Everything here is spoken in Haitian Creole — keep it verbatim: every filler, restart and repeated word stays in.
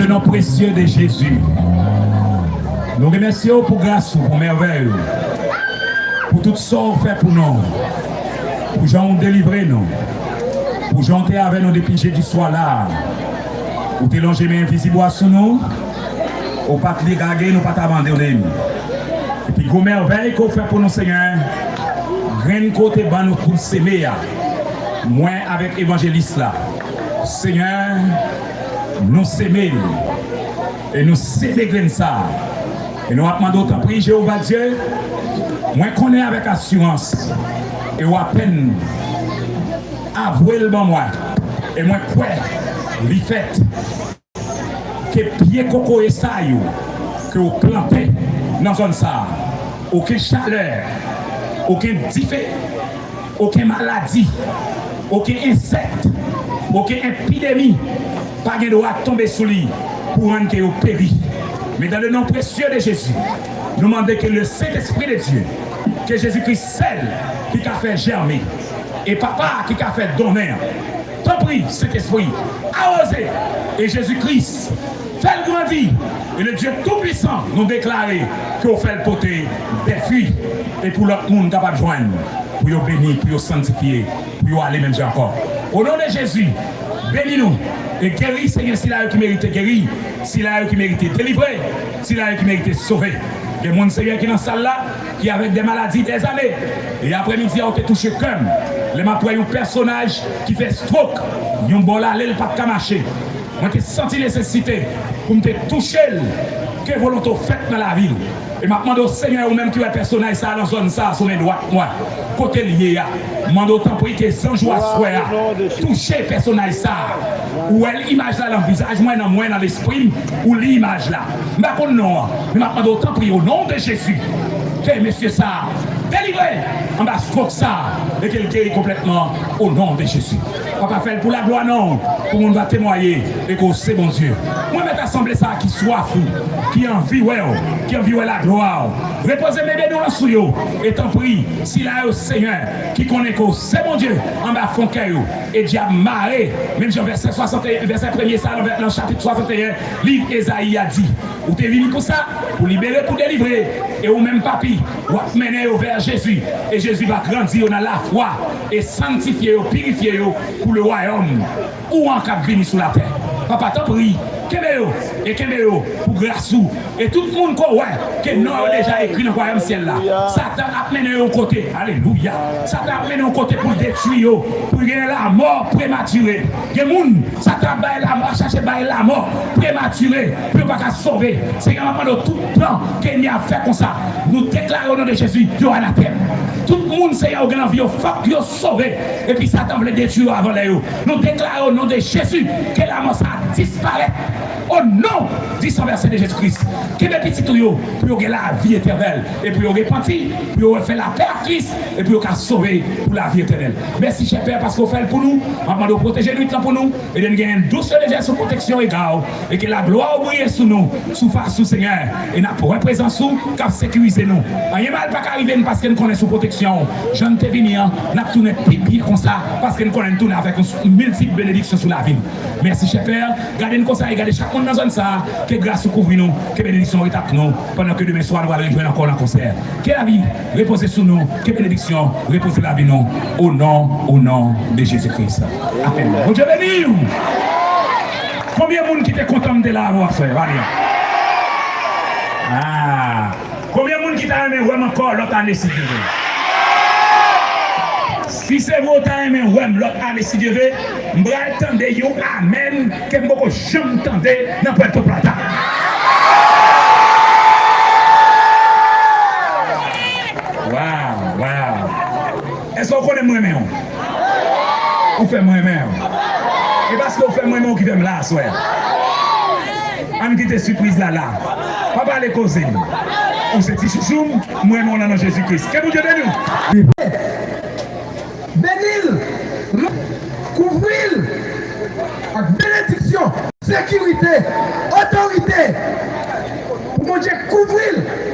Le nom précieux de Jésus. Nou remèsye w pou gras ou, pou mèvèy ou, pou tout sa w fè pou nou, pou jan w delivre nou, pou jan w te avè nou depi jedi swa la. Ou te lonje men envizib ou a sou nou, ou pa t lagè nou, pa t abandone nou. Epi gwo mèvèy ke w fè pou nou, Senyè, grenn ke w te ban nou pou n seme a, mwen avèk evanjelis la, Senyè, nou seme l. E nou seme grenn sa a. E nou ap mande w, tanpri, Jewova Dye, mwen konnen avèk asirans, e w apèn avwe l ban mwen, e mwen kwè li fèt, ke pye kokoye sa yo ke w plante nan zòn sa a, okenn chalè, okenn dife, okenn maladi, okenn ensèk, okenn epidemi pa gen dwa tonbe sou li pou rann ke yo peri. Men dans le nom précieux de Jésus, nou mande ke le Saint-Esprit de Dieu, ke Jezi Kris sèl ki ka fè jèmen, e Papa ki ka fè donnen an, tanpri, Sentespri, awoze, e Jezi Kris, fè l grandi. E le Dieu Tout-Puissant, nou deklare ke w fè l pote de fwi, e pou lòt moun kapab jwenn, pou yo beni, pou yo sanntifye, pou yo ale menm jan ankò. O non de Jezi, beni nou, e geri, Senyè, sila yo ki merite geri, sila yo ki merite delivre, sila yo ki merite sove. Gen moun, Senyè, ki nan sal la, ki avèk de maladi dèzane. E aprèmidi a, ou te touche kè m. Lè m ap wè yon pèsonaj ki fè stroke, yon bò l ale, l pa t ka mache. Mwen te santi nesesite pou m te touche l, ke volonte w fèt nan lavi l. E m ap mande w, Senyè, ou menm ki wè pèsonaj sa a nan zòn sa a, sou men dwat mwen, kote l ye a, m mande w, tanpri, ke zanj ou aswè a touche pèsonaj sa a. Ou wè l, imaj la nan vizaj mwen, nan mwen, nan lespri m, ou li imaj la. M pa konn non an, men m ap mande w, tanpri, o non de Jezi, ke mesye sa a delivre anba stroke sa a, e ke l geri konplètman, o non de Jezi. Papa, fè l pou laglwa non w, pou moun va temwaye e ke w se Bondye. Mwen mèt asanble sa a ki swaf ou, ki anvi wè w, ki anvi wè laglwa w. Repoze men beni w lan sou yo, e tanpri, sila yo, Senyè, ki konnen ke w se Bondye, anba fon kè yo, e dyab mare, menm jan vèsè swasanteyen, vèsè premye sa a nan, nan chapit swasanteyen liv Ezayi a di. Ou te vini pou sa, pou libere, pou delivre. E ou menm, Papi, w ap mennen yo vè Jezi. E Jezi va grandi yo nan lafwa e sanntifye yo, pirifye yo pou le wayòm ou an k ap vini sou latè. Papa, tanpri, kenbe yo e kenbe yo pou gras ou. E tout moun ke w wè ke non yo deja ekri nan wayòm syèl la, Satan ap mennen yo yon kote. Alelouya. Satan ap mennen yon kote pou l detwi yo, pou gen lanmò prematire. Gen moun, Satan ap bay lanmò, ap chache bay lanmò prematire pou yo pa ka sove. Senyè, m ap mande w, tout plan ke ènmi a ap fè konsa, nou deklare o non de Jezi, yo anatèm. Tout moun, Senyè, ou gen nan vi yo, fòk yo sove. Epi Satan vle detwi yo avan lè yo. Nou deklare o non de Jezi ke lanmò sa a disparèt. O non di san vèse de Jezi Kris, kenbe pitit ou yo pou yo gen lavi etènèl e pou yo repanti, pou yo refè lapè ak Kris e pou yo ka sove pou lavi etènèl. Mèsi, chè Pè, paske w fè l pou nou. M ap mande w pwoteje nwit lan pou nou. Ede n genyen dous lejè sou pwoteksyon ega w, e ke laglwa w briye sou nou, sou fas ou, Senyè, e n ap wè prezans ou k ap sekirize nou. Anyen mal pa ka rive n paske n konnen sou pwoteksyon w. Jan n te vini an, n ap tounen pi byen konsa paske n konnen n tounen avèk yon miltip benediksyon sou lavi n. Mèsi, chè Pè. Gade n konsa e gade chak moun nan zòn sa a. Ke gras ou kouvri nou, ke benediksyon w ret ak nou pandan ke demen swa nou pral rejwenn ankò nan konsè. Ke lavi repoze sou nou, ke benediksyon repoze lavi nou, o non, o non de Jezi Kris. Amèn. Bondye beni w. Konbyen moun ki te kontan m te la avè w aswè a? Ba m yon. Ah. Konbyen moun ki ta renmen wè m ankò lòt ane, si Dye vle? Si se vre w ta renmen wè m lòt ane, si Dye vle, m pral tande yon amèn ke m poko janm tande nan Puerto Plata. Waw, waw. Èske w konnen m renmen w? Ou fè m renmen w. E paske w fè m renmen w ki fè m la aswè a. Ann kite sipriz la la. Pa pale koze m. Ou se ti chouchou m, m renmen w nan non Jezi Kris. Ke Bondye beni w. Beni l, kouvri l ak benediksyon, sekirite, otorite. Pou Bondye kouvri l.